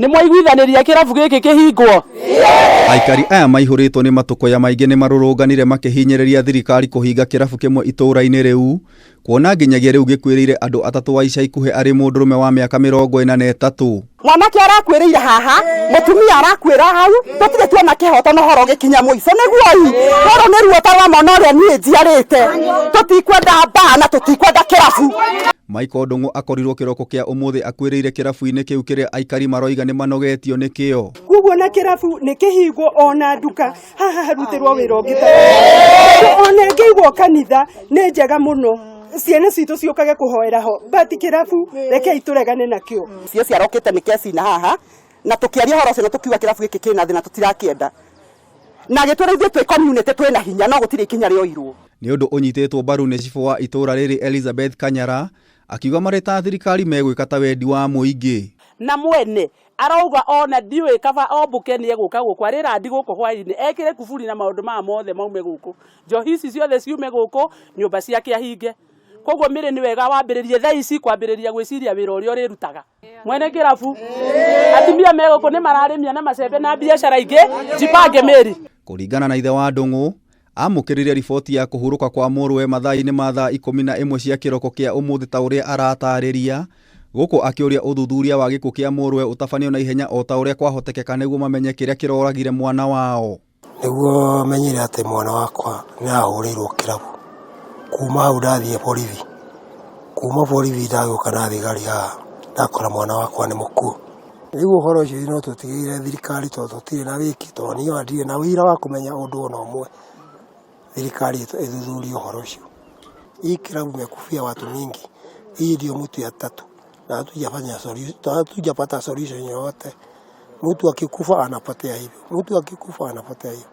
Nĩ mwaiguithanĩria kĩrabu gĩkĩ kĩhingwo? Aikari aya maihũrĩtwo nĩ matũkũya maingĩ nĩ marũrũnganire makĩhinyĩrĩria thirikari kũhinga kĩrabu kĩmwe itũũra-inĩ rĩu kuona nginyagia rĩu gĩkuĩrĩire andũ atatũ a ica ikuhĩ arĩ mũndũrũme wa mĩaka 43. Mwanake arakuĩrĩire haha, mũtumia arakuĩra hau, tũtirĩ tuona kĩhoto na ũhoro ũgĩkinya mũico nĩguo ĩ, rũrũ nĩ ruo ta rwa mwana ũrĩa niĩ njiarĩte, tũtikwenda mbaa na tũtikwenda kĩrabu. Michael Ndung'u akorirwo kĩroko kĩa ũmũthĩ akuĩrĩire kĩrabu-inĩ kĩu kĩrĩa aikari maroiga nĩ manogetio nĩkĩo. Koguo na kĩrabu nĩ kĩhingwo ona nduka haha harutĩrwo wĩra ũngĩ ta ona ĩngĩigwo kanitha nĩ njega mũno, ciana citũ ciũkage kũhoera ho, but kĩrabu rekei tũregane nakĩo. CS arokĩte nĩ kecina haha na tũkĩaria ũhoro ũcio na tũkiuga kĩrabu gĩkĩ kĩna thĩna tũtirakĩenda, na agĩtwĩra ithuĩ twĩ community twĩna hinya no gũtirĩ ikinya rĩoirwo. Nĩ ũndũ ũnyitĩtwo mbaru nĩ cibũ wa itũũra rĩrĩ Elizabeth Kanyara akiuga marĩ ta thirikari megwĩka ta wendi wa mũingĩ. Na mwene arauga ona ndiũĩ kaba ombũke nĩ egũka gũkũ arĩra ndi gũkũ hwainĩ ekĩre kuburi na maũndũ maya mothe maume gũkũ, njohi ici ciothe ciume gũkũ, nyũmba ciake ahinge. Koguo mĩrĩ nĩ wega wambĩrĩrie thaa ici kwambĩrĩria gwĩciria wĩra ũrĩa ũrĩrutaga. Mwene kĩrabu, atumia me gũkũ nĩ mararĩmia na macembe na biacara ingĩ, jipange mĩri. Kũringana na ithe wa Ndung'u, amũkĩrire riboti ya kũhurũka kwa mũrũwe mathaa-inĩ ma thaa 11 cia kĩroko kĩa ũmũthĩ ta ũrĩa aratarĩria, gũkũ akĩũria ũthuthuria wa gĩkuũ kĩa mũrũwe ũtabanio na ihenya o ta ũrĩa kwahotekeka nĩguo mamenye kĩrĩa kĩroragire mwana wao. Nĩguo menyire atĩ mwana wakwa nĩ ahũrĩirwo kĩrabu, kuma hau ndathiĩ borithi, kuma borithi ndagĩũka na thigari haha ndakora mwana wakwa nĩ mũkuũ. Rĩu ũhoro ũcio no tũtigĩire thirikari tondũ tũtirĩ na wĩki, tondũ niĩ ona ndirĩ na ũira wa kũmenya ũndũ ona ũmwe, thirikari ĩthuthurie ũhoro ũcio. Hii kĩrabu imekufia watu mingi, hii ndio mtu ya tatu na hatujafanya solution, hatujapata solution yoyote. Mtu akikufa anapotea hivyo, mtu akikufa anapotea hivyo.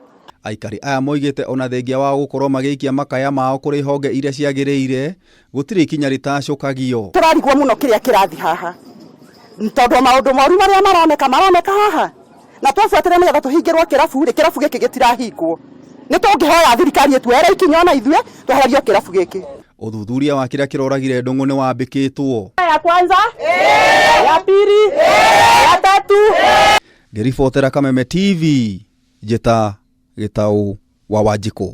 Aikari aya moigĩte ona thengia wao gũkorwo magĩikia makaya mao kũrĩ honge iria ciagĩrĩire, gũtirĩ ikinya rĩtacũkagio. Tũrarigwo mũno kĩrĩa kĩrathi haha tondũ maũndũ moru marĩa maroneka maroneka haha, na twabuatĩra nĩgetha tũhingĩrwo kĩrabu rĩ, kĩrabu gĩkĩ gĩtirahingwo. Nĩ tũngĩhoya thirikari ĩtuoere ikinya ona ithuĩ twehererio kĩrabu gĩkĩ. Ũthuthuria wa kĩrĩa kĩroragire Ndung'u nĩ wambĩkĩtwo. Ya kwanza, ya pili, ya tatu. Ngĩribotera Kameme TV, njĩta Gĩtaũ wa Wanjikũ.